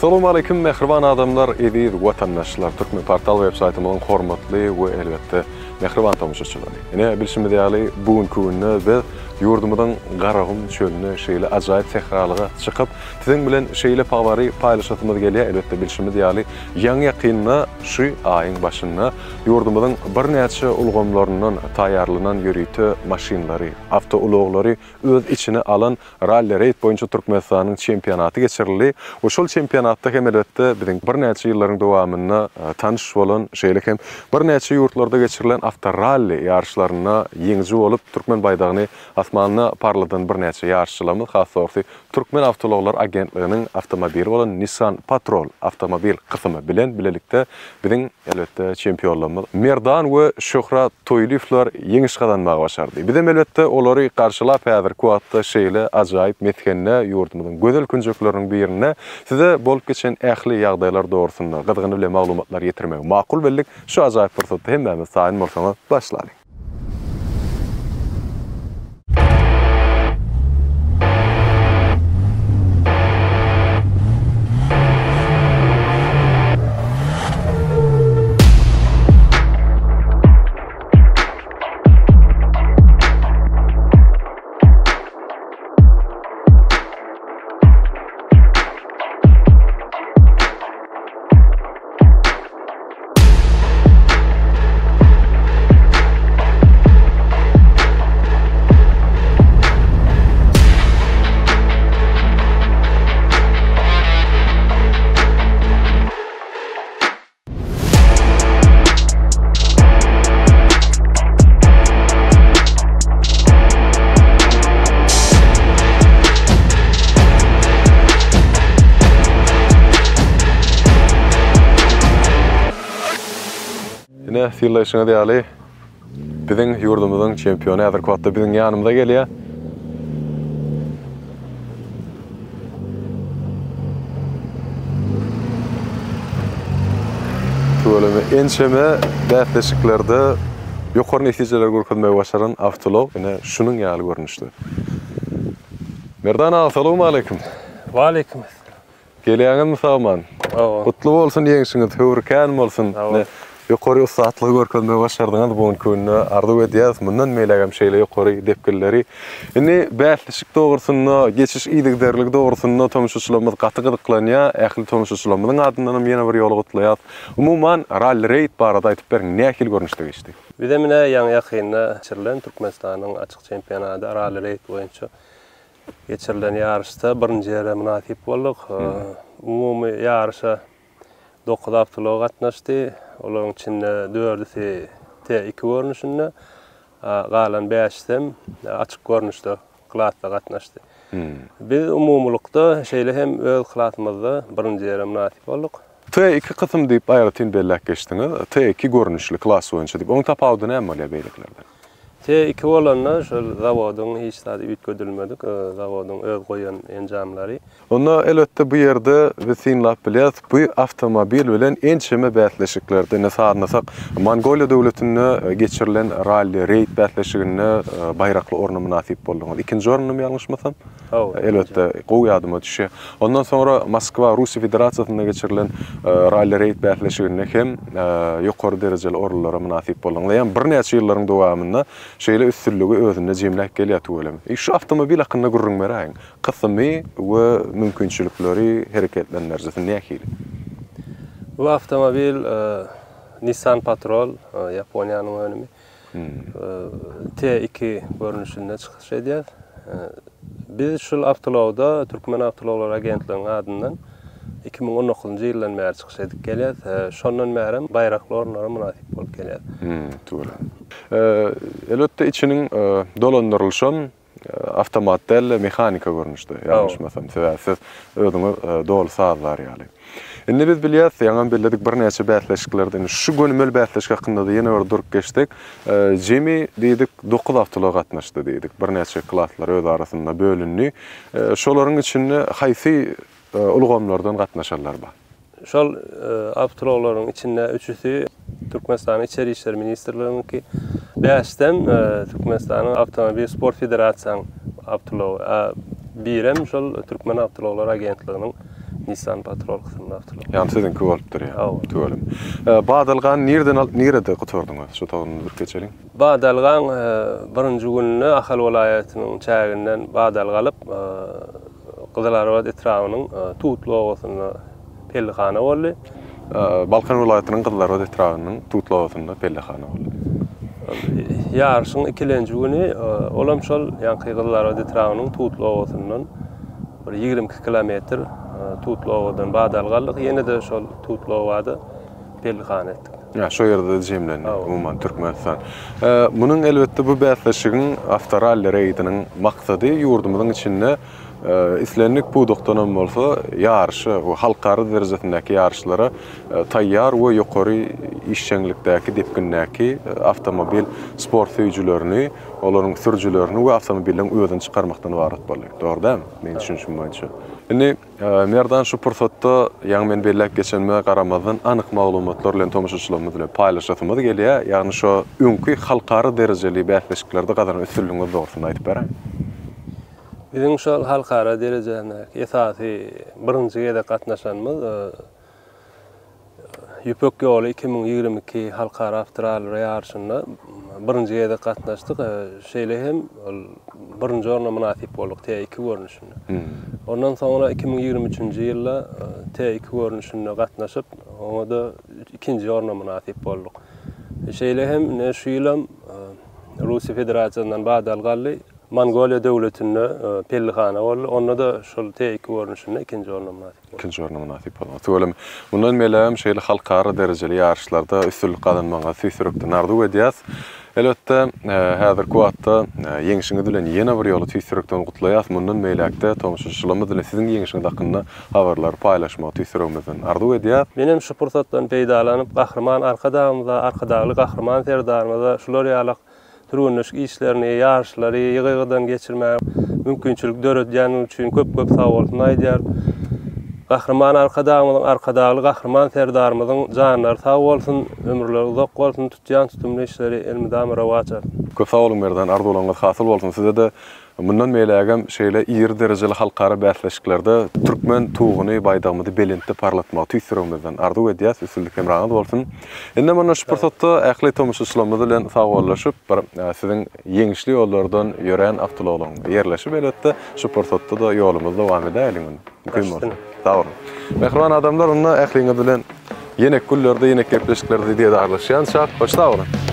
Assalamualeýkum mähriban adamlar, eziz watandaşlar, Türkmen portal web saýtymyzyň hormatly we elbetde mähriban tomaşaçylary. Ine bilşimiz ýaly bu günki günde biz ýurdumyzyň Garagum çölüne şeýle ajaýyp sähralyga çykyp, siziň bilen şeýle habary paýlaşasymyz gelýär. Elbetde bilşimiz ýaly ýaňy-ýakynda şu aýyň başynda ýurdumyzyň birnäçe ulgamlaryndan taýýarlanan ýörite maşynlary, awtoulaglary öz içine alan Ralli-reýd boýunça Türkmenistanyň çempionaty geçirildi we şol çempionatda hem elbetde biziň birnäçe ýyllaryň dowamynda tanyş bolan, şeýle hem birnäçe ýurtlarda geçirilen awtoralli ýaryşlarynda ýeňiji bolup, türkmen baýdagyny asmanda parladan birnäçe ýaryşçylarymyz, has dogrusy Türkmen awtoulaglar agentliginiň awtomobili bolan Nissan Patrol awtomobil kysymy bilen bilelikde biziň Elbetde, çempionlarymyz Merdan we Şöhrat Toýlyýewler ýeňiş gazanmagy başardy. Bizem elbetde, olary garşylap, häzirki wagtda şeýle ajaýyp mesgende, ýurdumyzyň gözel künjekleriniň birinde size bolup geçen ähli ýagdaýlar dogrusynda gyzgyny bilen maglumatlary ýetirmegi makul bildik. Şu ajaýyp pursatda hemmämiz taýyn bolsaňyz, başlalyň! Ine, synlaýşyňyz ýaly, biziň ýurdumyzyň çempiony häzirki wagtda biziň ýanymyza gelýär. Tüweleme ençeme bäsleşiklerde ýokary netijeleri görkezmegi başaran awtoulag ine şunuň ýaly görnüşde. Merdan aga salowmaleýkim. Waleýkim essalam. Gelýäňizmi sagman? Hawa. Gutly bolsun ýeňşiňiz, höwri kän bolsun. Sag bol. Ýokary ussatlygy görkezmegi başardyňyz bu günki günde. Arzuw edýäris mundan beýlägem şeýle ýokary depginleri. Indi bäsleşik dogrusynda, geçiş yzygiderligi dogrusynda tomaşaçylarymyz gaty gyzyklanýar. Ähli tomaşaçylarymyzyň adyndanam ýene bir ýola gutlaýarys. Umuman, ralli-reýd barada aýdyp beriň, nähili görnüşde geçdi? Bizem ine ýaňy-ýakynda geçirilen Türkmenistanyň açyk çempionady ralli-reýd boýunça geçirilen ýaryşda birinji ýere mynasyp bolduk. Umumy ýaryşa dokuz awtoulag gatnaşdy. Olaryň içinde dördüsi T2 görnüşinde, galan bäşisem açyk görnüşde klasda gatnaşdy. Biz umumylykda, şeýle hem öz klasymyzda birinji ýere mynasyp bolduk. T2 kysym diýip aýratyn belläp geçdiňiz. T2 görnüşli klas boýunça diýip. Onuň tapawudy näme bolýar beýlekilerden? T2 bolanda şol zawodyň hiç zady üýtgedilmedik, zawodyň öz goýan enjamlary. Onda elbetde bu ýerde biz synlap bilýäris, bu awtomobil bilen ençeme bäsleşiklerde, indi sanasak, Mongoliýa döwletinde geçirilen ralli-reýd bäsleşiginde baýrakly orna mynasyp bolduňyz. Ikinji orundymy ýalňyşmasam? Hawa. Elbetde, gowy ýadyma düşýär. Ondan soňra Moskwa, Russiýa Federasiýasynda geçirilen ralli-reýd bäsleşiginde hem ýokary derejeli orunlara mynasyp bolduňyz. Ýagny birnäçe ýyllaryň dowamynda şeýle üstünligi özünde jemläp gelýär tüweleme. Şu awtomobil hakynda gürrüň beräýiň. Kysymy we mümkinçilikleri, hereketlendirijisi nähili? Bu awtomobil Nissan Patrol, Ýaponiýanyň önümi. T2 görnüşinde çykyş edýär. Biz şul awtoulagda Türkmen awtoulaglary agentliginiň adyndan 2019-njy ýyldan bäri çykyş edip gelýäris. Şondan bärem baýrakly orunlara mynasyp bolup gelýäris. Tüweleme. Elbetde içiniň dolandyrylyşam Awtomat däl-de, mehanika görnüşde, ýalňyşmasam. Sebäbi siz özüňiz doly sazlar ýaly. Indi biz bilýäris, ýaňam belledik birnäçe bäsleşiklerde, indi şu gönümel bäsleşik hakynda-da ýene bir durup geçsek, jemi diýdik, dokuz awtoulag gatnaşdy diýdik. Birnäçe klaslar öz arasynda bölündi. Şolaryň içinde haýsy ulgamlardan gatnaşanlar bar? Şol awtoulaglaryň içinde üçüsi Türkmenistanyň Içeri işler ministrliginiňki, bäşisem Türkmenistanyň Awtomobil sport federasiýanyň awtoulagy, a birem şol Türkmen awtoulaglar agentliginiň. Nissan Patrol kysymly awtoulag. Ýagny siziňki bolup durýar. Hawa. Tüweleme. Badalgany nireden alyp nirede gutardyňyz? Şu togruny bir geçeliň. Badalgaň birinji gününde Ahal welaýatynyň çäginden badalga alyp, Gyzylarbat etrabynyň Tutly obasynda pellehana boldy. Balkan welaýatynyň Gyzylarbat etrabynyň Tutly obasynda pellehana boldy. Ýaryşyň ikilenji güni olam şol ýaňky Gyzylarbat etrabynyň Tutly obasyndan bir 22 kilometr Tutly obadan badalga aldyk. Ýene-de şol Tutly obada pellehana etdik. Ýa, şo ýerde-de jemlendi, umuman, Türkmenistan. Munuň, elbetde, bu bäsleşigiň, awtoralli reýdiniň maksady ýurdumyzyň içinde islendik pudakdanam bolsa ýaryşa we halkara derejesindäki ýaryşlara taýýar we ýokary işjeňlikdäki, depgindäki awtomobil sport söýüjilerini, olaryň sürüjilerini we awtomobilleriň özüni çykarmakdan ybarat boldy. Dogry dälmi? Meniň düşünişim boýunça. Indi Merdan şu pursatda, ýaňy men belläp geçenime garamazdan, anyk maglumatlar bilen tomaşaçylarymyz bilen paýlaşasymyz gelýär. Ýagny şo öňki halkara derejeli bäsleşiklerde gazanan üstünligiňiz dogrusynda aýdyp beräýiň. Biziň şol halkara derejesindäki esasy birinji gezek gatnaşanymyz Ýüpek ýoly 2022 halkara awtoralli ýaryşynda birinji gezek gatnaşdyk. Şeýle hem ol birinji orna mynasyp bolduk T2 görnüşinde. Ondan soňra 2023-nji ýylda T2 görnüşinde gatnaşyp, oňa-da ikinji orna mynasyp bolduk. Şeýle hem ine şu ýylam Russiýa Federasiýasyndan badalga aldy. Mongoliýa döwletinde pellihana boldy. Onda-da şol T2 görnüşinde ikinji orna mynasyp boldy. Ikinji orna mynasyp bolduňyz. Tüweleme. Mundan beýlägem şeýle halkara derejeli ýaryşlarda üstünlik gazanmagyňyzy tüýs ýürekden arzuw edýäs. Elbetde, häzirki wagtda ýeňşiňiz bilen ýene bir ýola tüýs ýürekden gutlaýas. Mundan beýläk-de tomaşaçylarymyz bilen siziň ýeňşiňiz hakynda habarlary paýlaşmagy tüýs ýüregimizden arzuw edýäs. Menem şu pursatdan peýdalanyp, Gahryman Arkadagymyza, Arkadagly Gahryman Serdarymyza şular ýalak türgenleşik işlerini, ýaryşlary ýygy-ýygydan geçirmäge mümkinçilik döredýändigi üçin köp-köp sagbolsun aýdýaryn. Gahryman Arkadagymyzyň, Arkadagly Gahryman Serdarymyzyň janlary sag bolsun, ömürleri uzak bolsun, tutýan tutumly işleri elmydama rowaç alsyn. Köp sag boluň Merdan, arzuwlaryňyz hasyl bolsun. Size-de Mundan beýlägem şeýle iri derejeli halkara bäsleşiklerde türkmen tuguny, baýdagymyzy belentde parlatmagy tüýs ýüregimizden arzuw edýäs. Üstünlik hemraňyz bolsun! Indem onda şu pursatda ähli tomaşaçylarymyz bilen sagbollaşyp, bir siziň ýeňişli ýollardan ýörän awtoulaglaryňyzda ýerleşip elbetde, şu pursatda-da ýolumyzy dowam edäýeliň onda. Mümkin bolsa. Sag boluň. Mähriban adamlar, onda ähliňiz bilen ýeneki günlerde, ýeneki gepleşiklerde didarlaşýançak, hoş sag boluň!